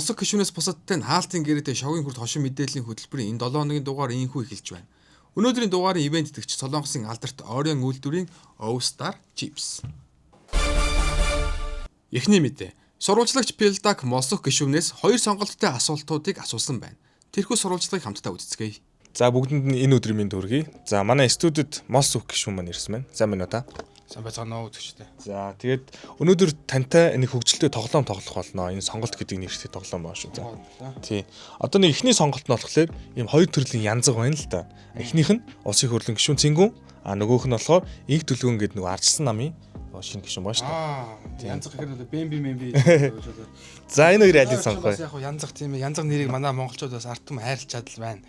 Молсог гишүүнээс бусадтай нь хаалтын гэрээтэй шогийн хүрт хошин мэдээллийн хөтөлбөрийн энэ 7 хоногийн дугаар ийхүү эхэлж байна. Өнөөдрийн дугаарын ивээн тэтгэгч Солонгосын алдарт Orion үйлдвэрийн O-Star Chips. Эхний мэдээ. Сурвалжлагч Пилдак Молсог гишүүнээс хоёр сонголттой асуултуудыг асуусан байна. Тэрхүү сурвалжлагыг хамтдаа үздэцгээе. За, бүгдэнд нь энэ өдрийн мэнд хүргэе. За, манай студид Мос үг гишүүн маань ирсэн байна. Сайн байна уу та? Сайн байцгаана уу, үзэгчдээ. За, тэгээд өнөөдөр тантай нэг хөгжилтэй тоглоом тоглох болно. Энэ сонголт гэдэг нэртэй тоглоом байна шүү. За. Тий. Одоо нэг эхний сонголт нь болохоор ийм хоёр төрлийн янзаг байна л да. Эхнийх нь улсын хурлын гишүүн Цэнгүүн, а нөгөөх нь болохоор инх төлгөн гэдэг нэг ардчсан намын шинэ гишүүн байна шүү. Аа, янзаг гэхээр бол бэмби мэмби. За, энэ хоёр алийг сонгох вэ? Яг хуу янзаг, тийм ээ. Янзаг нэрийг манай монголчууд бас ард түмэн хайрлчаад л байна.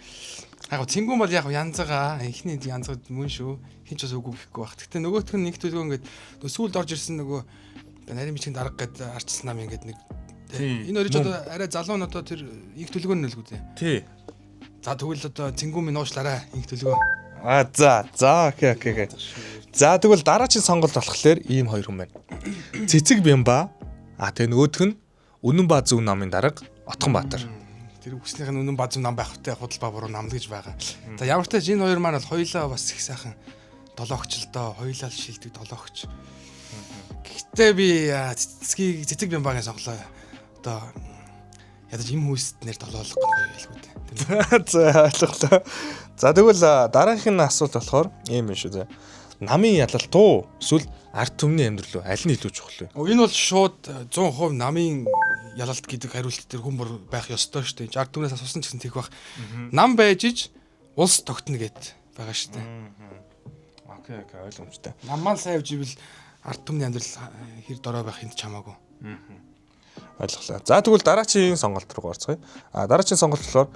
Яг хуу Цэнгүүн бол яг хуу янзага, эхний янзаг мөн шүү. Хин ч бас үгүй гэхгүй байх. Гэтэ нөгөөх нь нэг төлгөө ингээд нөгөө сүүлд орж ирсэн нөгөө нарийн бичгийн дарга гээд ардчсан нам ингээд нэг энэ хоёр ч одоо арай залуу нь одоо тэр инх төлгөө нь л үү. Тий. За, тэгвэл одоо Цэнгүүн минь уушлаарай, инх төлгөө. А за, окей. За, тэгвэл дараагийн сонголт болохоор ийм хоёр хүн байна. Цэцэг Бямба, а тэгээ нөгөөх нь Үнэн ба зөв намын дарга Отгон Баатар. Тэр үгснийх нь үнэн ба зөв нам байх хөтэй худал ба буруу нам л гэж байгаа. За, ямар ч тач энэ хоёр маань бол хоёулаа бас их сайхан долоогч л доо, хоёулаа л шилдэг долоогч. Гэхдээ би цэцгийг Цэцэг Бямбагийн сонголоо. Одоо ядаж им хүүст нэр долоолох гоё байлгүй дээ. За, ойлголоо. За, тэгвэл дараагийнх нь асуулт болохоор ийм юм шүү зэ. Намын ялалт уу эсвэл ард түмний амьдрал уу, аль нь илүү чухал вэ? Энэ бол шууд 100% намын ялалт гэдэг хариулт дээр хүн бүр байх ёстой шүү дээ. Ард түмнээс асуусан ч гэсэн тэгэх бах. Нам байж иж улс тогтно гэд байгаа шүү дээ. Окей, ойлгомжтой. Нам маань сайн явж ивэл ард түмний амьдрал хэр дорой байх энд чамаагүй. Ойлголоо. За, тэгвэл дараагийн сонголт руу орцгоё. А дараагийн сонголт болохоор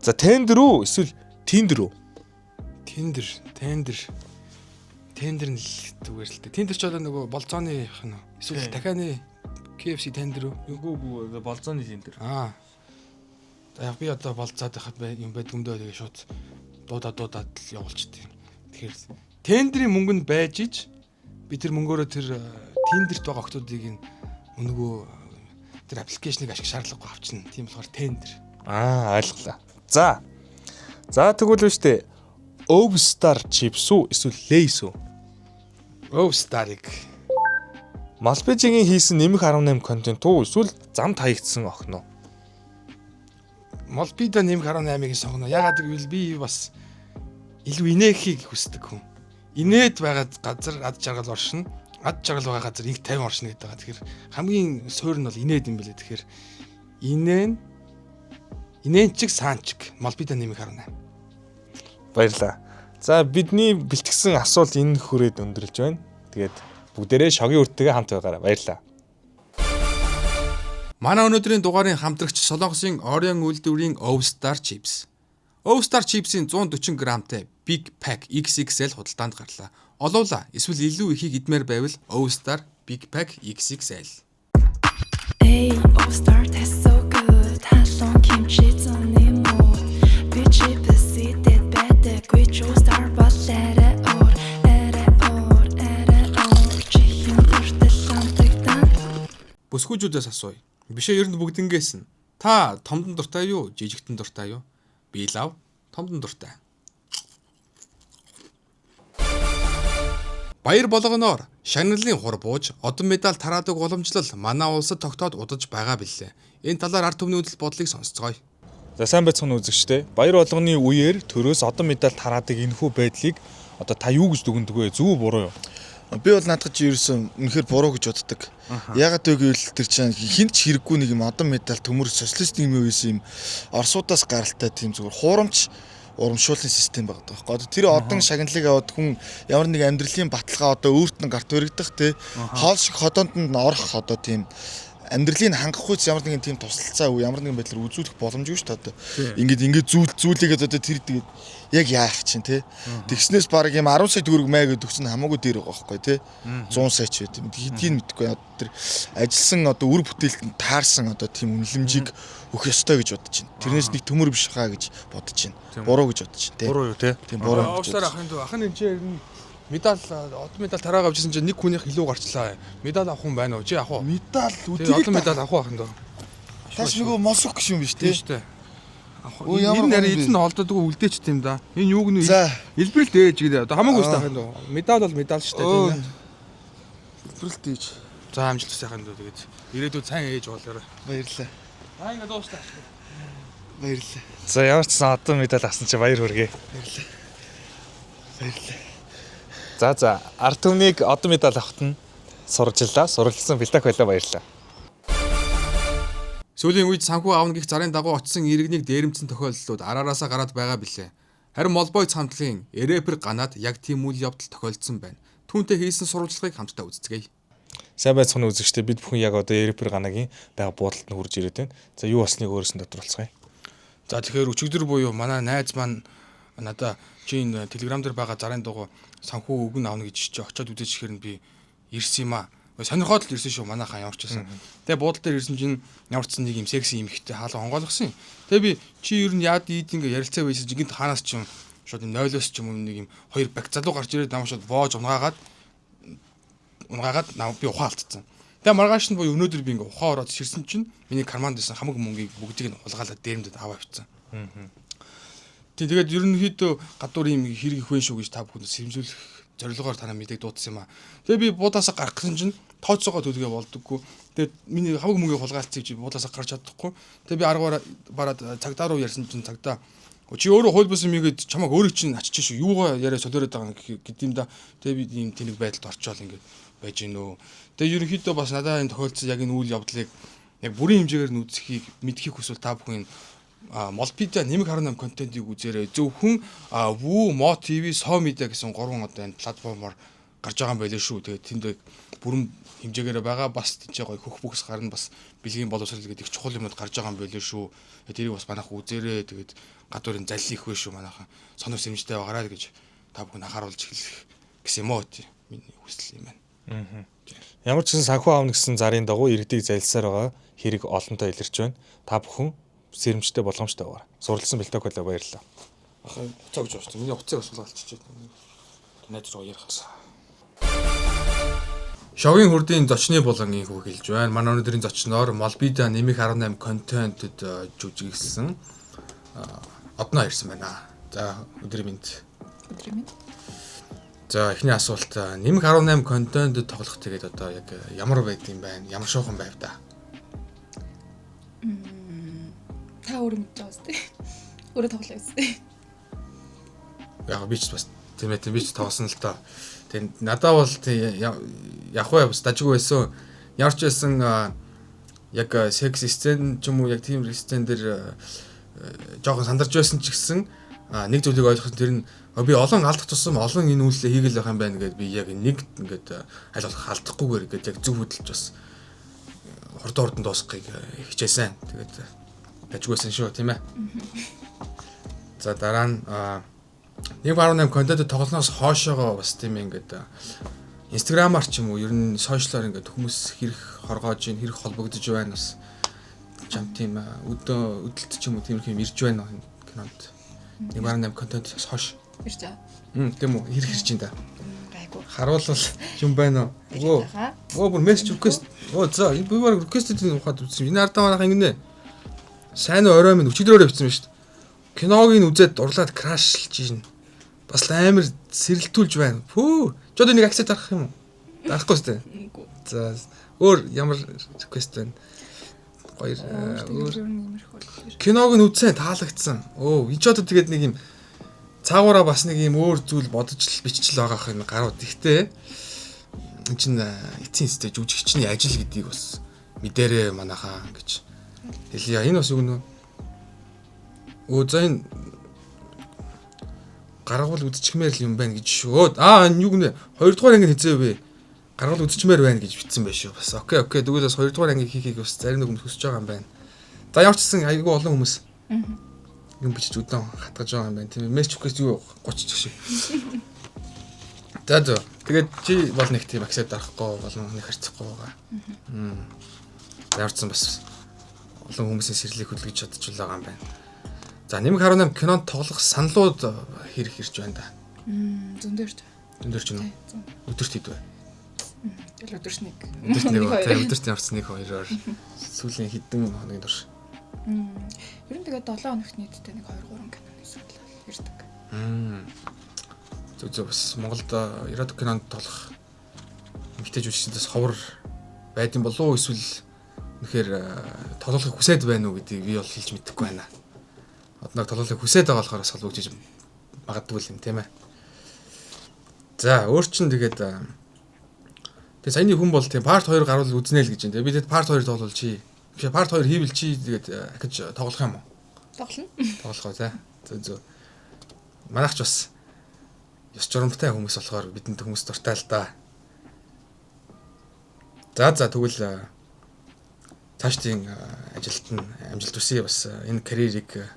за тендер үү эсвэл тиндер үү? Тендер, тендер. Тендер нь л зүгээр л дээ. Тендер ч одоо нөгөө болзооны их нь. Эсвэл дахианы KFC тендер үү? Үгүй үгүй, болзооны тендер. Аа. За, яг би одоо болзоод байхад юм байдгүй юм дөө, тэгээ шууд дуудаад дуудаад л явуулчихдээ. Тэгэхээр тендрийн мөнгө нь байж иж би тэр мөнгөөрөө тэр тендерт байгаа охтуудыг нь өнгөө тэр application ыг ашиг шаардлагагүй авчна. Тийм болохоор тендер. Аа, ойлголоо. За. За, тэгвэл биш үү? Ovstar chips үү эсвэл Lays үү? Ovstar-ыг. Малбижигийн хийсэн нэмэх 18 контент уу эсвэл замд хаягдсан охин уу? Молбидо нэмэх 18-ыг сонгоно. Ягаад гэвэл би бас илүү инээхийг хүсдэг хүн. Инээд байгаа газар ад жаргал оршино. Ад жаргал байгаа газар инх 50 оршино гэдэг байгаа. Тэгэхээр хамгийн суур нь бол инээд юм билээ. Тэгэхээр инээн инээнчиг саанчиг Молбидо нэмэх 18. Баярлалаа. За, бидний бэлтгэсэн асуулт энэ хүрээд өндөрлж байна. Тэгээд бүгдээрээ шогийн үртэйгээ хамт байгаарай. Баярлалаа. Манай өнөөдрийн дугаарын хамтрагч Солонгосын Orion үйлдвэрийн Ovstar Chips. Ovstar Chips-ийн 140 грамтай Big Pack XXL худалдаанд гарлаа. Олуула эсвэл илүү ихийг идмээр байвал Ovstar Big Pack XXL. Hey, All-Star tastes so good. халуун кимчи зуны муу. Би chips идээд байдаг. Би ч All-Star бол арай өөр, арай өөр, арай өөр. Чихэн хүртэл амтагдан. Бүсгүүчүүдээс асууя. Бишээ, ер нь бүгднгээс нь. Та томдон дуртай юу? Жижигтэн дуртай юу? Би лав томдон дуртай. Баяр болгоноор шагналын хур бууж одон медаль тараадаг уламжлал манай улсад тогтоод удаж байгаа билээ. Энэ талаар ард түмний үзэл бодлыг сонсцгоё. За, сайн байцгаана уу, үзэгчдээ. Баяр болгоны үеэр төрөөс одон медаль тараадаг энэхүү байдлыг одоо та юу гэж дүгнэдэг вэ? Зөв үү, буруу юу? Би бол наадах чи ерөөсөн үнэхээр буруу гэж боддог. Ягаад вэ гэвэл тэр чинь хинт ч хэрэггүй нэг юм одон медаль төмөр социалист нийгмийн үеэс юм Оросуудаас гаралтай тийм зүгээр хуурамч урамшууллын систем байгаа байхгүй. Одоо тэр одон шагналыг аваад хүн ямар нэг амьдралын баталгаа одоо өөрт нь гарт өргөдөх те хоол шиг ходоонд нь орох одоо тийм амьдралыг хангах үйс ямар нэгэн тийм тусалцаа ямар нэгэн байдлаар үзүүлэх боломжгүй шүү дээ одоо. Ингээд ингээд зүйл зүйлийгээд одоо тэр тэгээд яг яах чинь те. Тэгснээс баг юм 10 сая төгрөг маа гэдэг чинь хамаагүй дээр байгаа байхгүй те. 100 сая ч байт юм. Хэдийг мэдэхгүй одоо тэр ажилласан одоо үр бүтээлд нь таарсан одоо тийм үнэлэмжийг өгөх ёстой гэж бодож байна. Тэрнээс нэг төмөр биш хаа гэж бодож байна. Буруу гэж бодож байна те. Буруу юу те? Тийм, буруу гэж Уучлаарай, бодож ахын дүү. Ахын энэ чинь медаль, одон медаль тараагаа авчихсан чинь нэг хүнийх илүү гарчлаа. Медаль авах хүн байна уу? Чи авах уу? Медаль Тэгээ одон медаль авах уу, ахын дүү? Таш нөгөө мосох гэх юм биш Тийм тий. шүү дээ. Өө, ямар Энэ нэр гоо юм бэ? эзэн олдодгүй үлдээч тийм да. Энэ юуг нь За. илбэрэлт ээж гэдэг. Одоо хамаагүй шүү Аа. дээ ахын дөө. Медаль бол медаль шүү дээ Өө. тийм ээ. Илбэрэлт ээж. За амжилт хүсье ахын дөө тэгээд ирээдүйд сайн ээж болоорой. Баярлалаа. Аа ингэ дууслаа. Баярлалаа. За ямар ч сан одон медаль авсан чи баяр хүргэе. Баярлалаа. Баярлалаа. За ард түмнийг одон медаль авахт нь сурвалжлаа. Сурвалжсан Бэлтак байлаа баярлалаа. Сүүлийн үед санхүү аавна гих зарын дагуу очсон иргэнийг дээрэмдсэн тохиолдлууд араараасаа гараад байгаа билээ. Харин Молбой цамдлын рэпер ганаад яг тийм үйл явдал тохиолдсон байна. Түүнтэй хийсэн сурвалжлагыг хамтдаа үздэцгээе. Сайн байцгаана үзэгчдээ бид бүхэн яг одоо рэпер ганагийн байгаа буудалд нь хүрж ирээд байна. За юу болсныг өөрөөс нь тодруулцгаая. За тэгэхээр өчигдөр буюу манай найз маань надаа чи энэ Telegram дээр байгаа зарын дагуу санхүү өгөн авна гэж чи очиод үзээч гэхээр нь би ирсэн юм аа. Сонирхоод л ирсэн шүү манайхаа ямар ч байсан. Тэгээ буудал дээр ирсэн чинь ямар ч нэг юм секси юм ихтэй хаалга онгойлгосон юм. Тэгээ би чи ер нь яад ийд ингээ ярилцаа байсан чинь гинт хаанаас ч юм шууд юм нойлоос ч юм уу нэг юм хоёр баг залуу гарч ирээд намайг шууд воож унгаагаад нам би ухаан алдсан. Тэгээ маргааш нь буюу өнөөдөр би ингээ ухаан ороод ширсэн чинь миний карманд байсан хамаг мөнгийг бүгдийг нь хулгайлаад дээрэмдэд аваа явцсан. Тий тэгээд ерөнхийдөө гадуур юм хэрэг их вэ шүү гэж та бүхэнд сэрэмжлүүлэх зорилгоор танаа мэдээг дуудсан юм аа. Тэгээ би буудаасаа гарах гэсэн чинь тооцоогоо төлгөө болдоггүй. Тэгээд миний хамаг мөнгийг хулгайлцгийг чи буудаасаа гарч чадахгүй. Тэгээ би аргаар бараад цагдаа руу ярьсан чинь цагдаа чи өөрөө хууль бус юм ийгээд чамайг өөрөө чинь ачиж шүү. Юугаа яриа солиороод байгаа гэдэм да. Тэгээ би ийм тэнэг байдалд орчоол ингээд байж гинөө. Тэгээ ерөнхийдөө бас надад энэ тохиолдсон яг энэ үйл явдлыг яг бүрийн хэмжээгээр нь үзэхийг мэдхийг хүсвэл та бүхэн Молпида нэмэг 18 контентыг үзээрэй. Зөвхөн Woo, Mo TV, So Media гэсэн гурван одоо энэ платформоор гарч байгаа юм байлээ шүү. Тэгээд тэнд яг бүрэн хэмжээгээр байгаа. Бас тийч гоё хөх бүхс гарна бас бэлгийн боловсрол гэдэг их чухал юмнууд гарч байгаа юм байлээ шүү. Тэгээд тэрийг бас манайх үзээрэй. Тэгээд гадуурын залли их вэ шүү манайхан. Сонор сэрэмжтэй байгаарай гэж та бүхэн анхааруулж хэлэх гэсэн юм уу тий. Миний хүсэл юм байна. Ямар ч гэсэн санхүү аавна гэсэн зарын дагуу иргэдийг залсаар байгаа хэрэг олонтоо илэрч байна. Та бүхэн сэрэмжтэй болгоомжтой байгаарай. Сурвалжсан Бэлтак байлаа баярлалаа. Ахын хуцаа гэж байна шүү дээ. Миний хуцааг бас хулгайлчихжээ. Найз руу ярих гэсэн. Шогийн хүрдийн зочны булангийн хүү хэлж байна. Манай өнөөдрийн зочноор Молбида нэмэх 18 контентэд жүжиглсэн одноо ирсэн байна. За өдрийн мэнд. Өдрийн мэнд. За эхний асуулт нэмэх 18 контентэд тоглох тэгээд одоо яг ямар байд юм байна? Ямар шуухан байв та? Та өөрөө мэдж байгаа үстэй. Өөрөө тоглоо үстэй. Яг би ч бас тийм ээ тийм би ч тоглосон л доо. Тэгээд надаа бол тийм яг вэ бас дажгүй байсан. Ямар ч байсан яг секс сцен ч юм уу яг тийм сцен дээр жоохон сандарч байсан ч гэсэн нэг зүйлийг ойлгосон тэр нь би олон алдах тусам олон энэ үйлдэлээ хийгээл байх юм байна гэдээ би яг нэг ингээд аль болох алдахгүйгээр ингээд яг зөв хөдөлж бас хурдан дуусгахыг хичээсэн. Тэгээд дажгүйсэн шүү тийм ээ. За дараа нь 1.18 контент тоглоноос хоошоогоо бас тийм ингээд Instagram-аар ч юм уу ер нь сошиалар ингээд хүмүүс хэрэг хоргоож ийн хэрэг холбогдож байна бас чам тийм өдөө өдөлт ч юм уу тиймэрхүү юм ирж байна энэ кинонд 1.18 контентоос хойш Ирж байгаа. Тийм үү хэрэг ирж байна да Гайгүй. харуулвал юм байна уу Ирж байгаа. өө бүр мессеж request өө за энэ би баг request-ийн ухаад үзсэн юм. Энэ ардаа манайх ингэнэ сайн уу орой минь өчигдөр өрөө бичсэн юм шүү дээ киног нь үзээд дурлаад крашлж ийн бас л амар сэрэлтүүлж байна пүү ч одоо нэг акцент дарах юм уу дарахгүй сте Үгүй. за өөр ямар request байна гоё Өөр өөр юм иймэрхүү. киног нь үзсэн таалагдсан өө энэ ч одоо тэгээд нэг юм цаагаараа бас нэг юм өөр зүйл бодож л биччихэл байгаа юм гарууд ихтэй энэ чинь эцсийн эцтэй жүжигчний ажил гэдгийг бас мэдэрээ манайхаа гэж хэлье. Энэ бас юу гэнэ? Өө за энэ гаргавал үзчихмээр л юм байна гэж шүү. Аа энэ юу гэнэ? Хоёрдугаар анги хизээ вэ? Гаргавал үзчихмээр байна гэж бичсэн байх шүү. Бас окей окей тэгвэл бас хоёрдугаар анги хийхийг бас зарим нэг хүмүүс хүсэж байгаа юм байна. За ямар ч гэсэн айгүй олон хүмүүс юм бичиж удаан хатгаж байгаа юм байна. Тийм ээ. Мессеж request юу 30 ч шиг. За за. Тэгээд чи бол нэг тийм акцент дарахгүй болон нэг харьцахгүй байгаа. Ямар ч гэсэн бас олон хүмүүсийн сэрлийг хөдөлгөж чадчихвал байгаа юм байна. За нэмэх 18 кинонд тоглох саналууд хэрэг ирж байна да. Зөндөө ирж байгаа. Өндөр ч юм уу? Тий, зүүн. Өдөрт хэд вэ? Тэгэл өдөрт нэг. Өдөрт нэг тийм өдөрт ямарч нэг хоёроор сүүлийн хэдэн хоногийн турш. Ер нь тэгээд 7 хоногт нийтдээ нэг 2 3 киноны судлал ирдэг. Зөв зөв бас Монголд эротик кинонд тоглох эмэгтэй жүжигчдээс ховор байд юм болов уу эсвэл үнэхээр тоглохыг хүсээд байна уу гэдгийг би бол хэлж мэдэхгүй байна. Одног тоглохыг хүсээд байгаа болохоор бас холбогдож магадгүй юм тийм ээ. За өөр чин тэгээд тэгээ саяны хүн бол тийм part 2 гарвал үзнэ л гэж байна. Би тэгээд part 2 тоглол чи. Биш part 2 хийвэл чи тэгээд ахиж тоглох юм уу? Тоглоно. Тоглох уу за. Зөв зөв. Манайх ч бас ёс журамтай хүмүүс болохоор бидэнд хүмүүс дуртай л да. За за тэгвэл цаашдын ажилд нь амжилт хүсье бас энэ карьерийг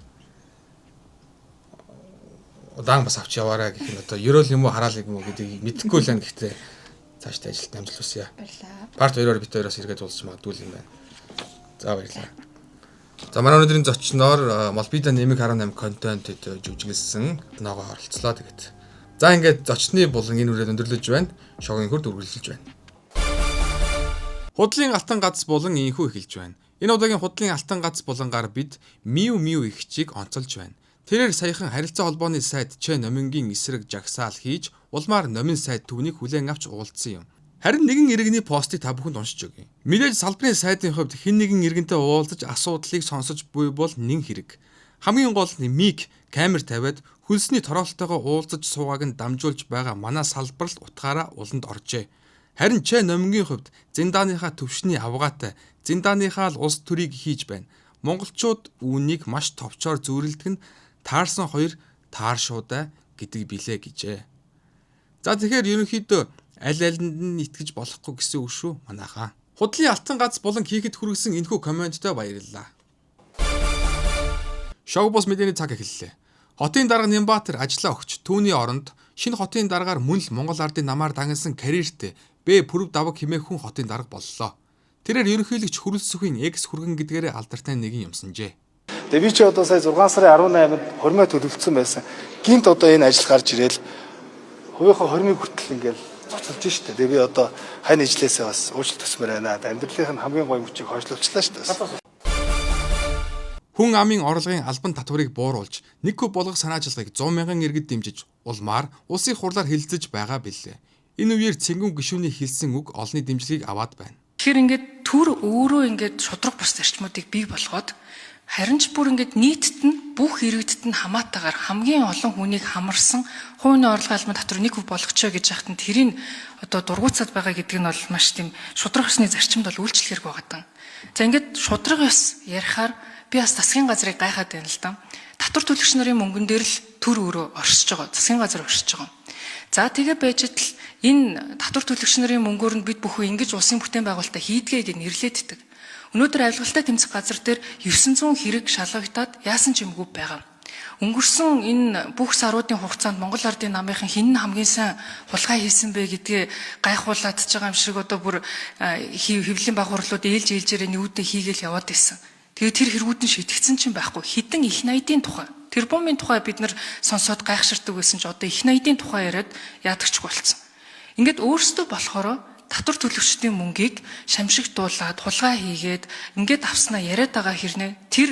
удаан бас авч яваарай гэх нь одоо ерөөл юм уу хараал юм уу гэдгийг мэдэхгүй л байна гэхдээ цаашдын ажилд амжилт хүсье. Баярлалаа. Part 2-оор бит хоёроос эргээд уулзч магадгүй юм байна. За баярлалаа. За манай өнөөдрийн зочноор Молбида нэмэг 18 контентэд жүжиглэсэн ногоо оролцлоо тэгээд. За ингээд зочны булан энэ үрээд өндөрлөж байна. Шогийн хурд үргэлжилж байна. Худлын алтан гац булан инхүү эхэлж байна. Энэ удаагийн худлын алтан гац булангаар бид Миу Миу ихчийг онцолж байна. Тэрээр саяхан харилцаа холбооны сайд Ч номингийн эсрэг жагсаал хийж улмаар номин сайд түүнийг хүлээн авч уулзсан юм. Харин нэгэн иргэний постыг та бүхэнд уншиж өгье. Мэдээж салбарын сайдын хувьд хэн нэгэн иргэнтэй уулзаж асуудлыг сонсож буй бол нэн хэрэг. Хамгийн гол нь мик камер тавиад хөлсний тороолтойгоо уулзаж суугааг нь дамжуулж байгаа манай салбар л утгаараа уланд оржээ. Харин Ч номингийн хувьд зиндааныхаа төвшний авгаатай зиндааныхаа л улс төрийг хийж байна. Монголчууд үүнийг маш товчоор зүйрлэдэг нь таарсан хоёр таар шуудаа гэдэг билээ гэжээ. За тэгэхээр ерөнхийдөө аль алинд нь итгэж болохгүй гэсэн үг шүү манайхаа. Худлын алтан гац булан хийхэд хүргэсэн энэхүү комменттой баярлалаа. Шог бус мэдээний цаг эхэллээ. Хотын дарга Нямбатар ажлаа өгч түүний оронд шинэ хотын даргаар мөн л Монгол ардын намаар дагнасан карьертэй Б Пүрв даваг хэмээх хүн хотын дарга боллоо. Тэрээр ерөнхийлөгч Хүрэлсүхийн экс хүргэн гэдгээрээ алдартай нэгэн юмсанжээ. Тэгээ би чи одоо сая 6 сарын 18-нд хормой төлөвлөсөн байсан. Гинт одоо энэ ажил гарч ирээл хувийнхаа хормыг хүртэл ингээл цоцолж штэ. Тэгээ би одоо хань ижлээсээ бас уучлалт төсмөр байна. Амьдралынх нь хамгийн гоё мөчийг хойшлуулчлаа штэ. Хүн амын орлогын албан татварыг бууруулж, нэг хөв болгох санаачлагыг 100 мянган иргэд дэмжиж, улмаар улсын хурлаар хэлэлцэж байгаа билээ. Энэ үеэр цэнгүүн гишүүний хэлсэн үг олонний дэмжлэгийг аваад байна. Тэгэхээр ингээд төр өөрөө ингээд шудраг бус зарчмуудыг бий болгоод харин ч бүр ингээд нийтэд нь бүх иргэдэд нь хамаатайгаар хамгийн олон хүнийг хамарсан хувийн орлогын албан татвар нэг хөв болгочоо гэж яхад нь тэрийг одоо дургуутсаад байгаа гэдэг нь бол маш тийм шудраг ёсны зарчимд бол үйлчлэх хэрэг байгаа даа. За ингээд шудраг ёс ярихаар би бас засгийн газрыг гайхаад байна л да. Татвар төлөгч нарын мөнгөн дээр л төр өөрөө оршиж байгаа. Засгийн газар оршиж байгаа. За тэгээ байж л энэ татвар төлөгч нарын мөнгөөр нь бид бүхэн ингэж улсын бүтээн байгуулалтаа хийдгээ гэж нэрлэддэг. Өнөөдөр авилгалтай тэмцэх газар дээр 900 хэрэг шалгагдаад яасан ч юмгүй байгаа. Өнгөрсөн энэ бүх саруудын хугацаанд Монгол Ардын намынхан хэн нь хамгийн сайн хулгай хийсэн бэ гэдгээ гайхуулаад ч байгаа юм шиг одоо бүр хэвлэлийн баг хурлууд ээлж ээлжээрээ нүүдээ хийгээл яваад исэн. Тэгээ тэр хэрэгүүд нь шийдэгдсэн чинь байхгүй. Хідэн их найдын тухай. Тэрбумын тухай бид нар сонсоод гайхширдаг байсан ч одоо их найдын тухай яриад яадагчгүй болцсон. Ингээд өөрсдөө болохоор татвар төлөгчдийн мөнгийг шамшигдуулаад хулгай хийгээд ингээд авснаа яриад байгаа хэрнээ тэр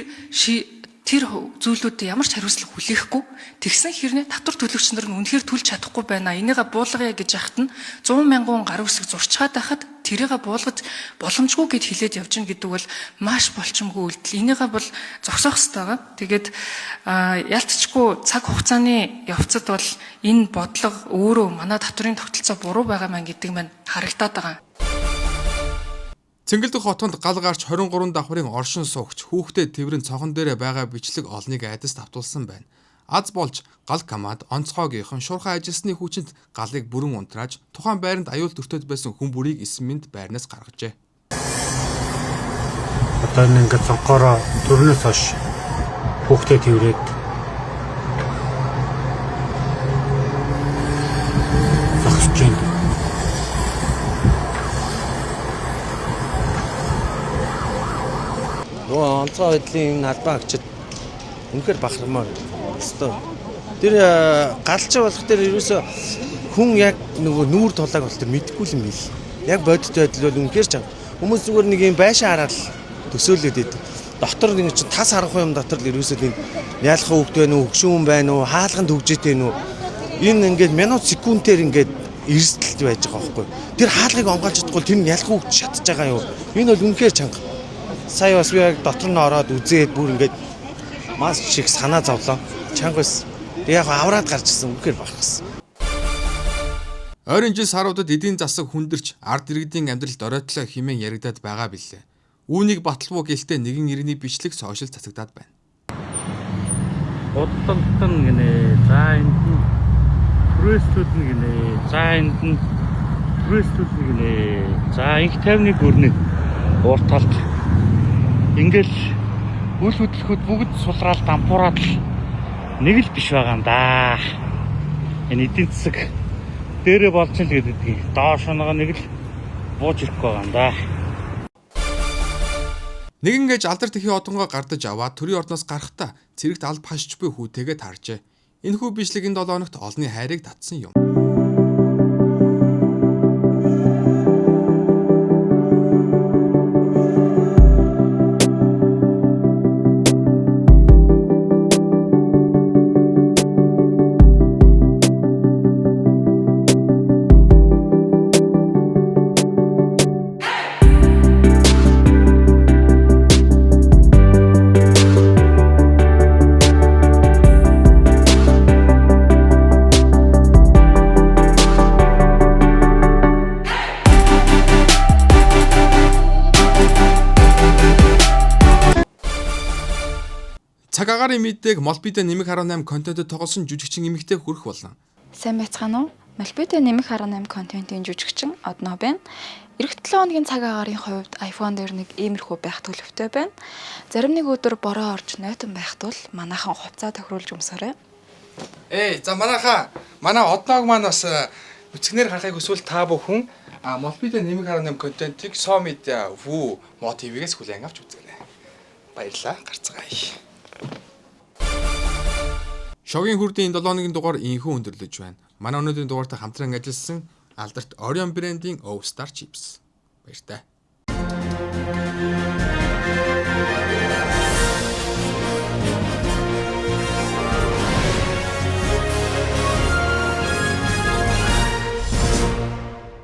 тэр зүйлүүдэд ямар ч хариуцлага хүлээхгүй тэгсэн хэрнээ татвар төлөгч нар нь үнэхээр төлж чадахгүй байна. Энийгээ буулгая гэж яхад нь 100 мянган гаруй хэсэг зурчгаад байхад тэрийгээ буулгаж боломжгүй гэд хэлээд явж гин гэдэг бол маш болчмгүй үйлдэл. Энийгээ бол зогсоох хэрэгтэй байгаа. Тэгээд ялтчгүй цаг хугацааны явцад бол энэ бодлого өөрөө манай татварын тогтолцоо буруу байгаа мэн гэдэг маань харагдаад байгаа. Цэнгэлдэх хотонд гал гарч 23 давхрын оршин суугч хүүхдээ тэврэн цохон дээрээ байгаа бичлэг олныг айдаст автуулсан байна. Аз болж гал камад онцгойгийнхан шуурхай ажилласны хүчинд галыг бүрэн унтрааж тухайн байранд аюул өртөөд байсан хүн бүрийг эсэм мэнд байрнаас гаргажээ. Одоо ингээд цонхоороо дөрнөөс хойш хүүхдээ тэврээд зогсож байна. Нөгөө онцгой байдлын энэ албан агчид үнэхээр бахармаар өстой. Тэр галчаа болох тэр ерөөсө хүн яг нөгөө нүүр тулааг бол тэр мэдэхгүй юм бил. Яг бодит байдал бол үнэхээр чанга. Хүмүүс зүгээр нэг юм байшин хараад л төсөөлөд идэв. Дотор нэг чинь тас харанхуй юм дотор л ерөөсөө тийм ялах хүүхд байна уу, хөгшин хүн байна уу, хаалганд хөгжээтэй нү. Энэ ингээд минут секундээр ингээд эрсдэлт байж байгаа байхгүй. Тэр хаалгыг онгойлж чадахгүй тэр нь ялах хүүхд шатж байгаа юу. Энэ бол үнэхээр чанга. Сая бас би яг дотор нь ороод үзээд бүр ингээд маш их санаа зовлоо. Чанга байсан. Тэг яг авраад гарч ирсэн үнэхээр бахархсан. Ойрын жил саруудад эдийн засаг хүндэрч ард иргэдийн амьдралд оройтлоо хэмээн яригадад байгаа билээ. Үүнийг баталбуу гэлтэй нэгэн иргэний бичлэг сошиал цацагдаад байна. Удалтан гинэ. За энд нь түрээслүүд нь гинэ. За энд нь түрээслүүд нь гинэ. За инх тайвны гүрний урд талд ингээл үл хөдлөхөд бүгд сулраал дампуураад л нэг л биш байгаа юм да. Энэ эдийн засаг дээрээ болж л гэдэг. Доош нэг нэг л бууж ирэхгүй байгаа юм да. Нэгэн гэж алдар тэхийн одонгоо гардаж аваад төрийн ордноос гарахдаа цэрэгт алд хашч буй хүүтэйгээ тааржээ. Энэхүү бичлэг энэ 7 хоногт олонний хайрыг татсан юм. Цаг агаарын мэдээг Молбидо нэмэх 18 контентэд тоглосон жүжигчин эмэгтэй хүрэх болно. Сайн байцгаана уу? Малбита нэмэх 18 контентын жүжигчин Одно байна. Ирэх 7 хоногийн цаг агаарын хувьд iPhone дээр нэг иймэрхүү байх төлөвтэй байна. Зарим нэг өдөр бороо орж нойтон байх тул манайхан хувцас тохируулж өмсөөрэй. Эй, за манайхаа манай Одноог маань бас нүцгнэр харахыг хүсвэл та бүхэн Молбидо нэмэх 18 контентыг Сомид Вүү Мо ТV-гээс хүлээн авч үзээрэй. Баярлалаа. Гарцгаая. Шогийн хүрдийн энэ 7 хоногийн дугаар инхүү өндөрлөж байна. Манай өнөөдрийн дугаартай хамтран ажилласан алдарт Orion брендийн O Star Chips. Баяртай.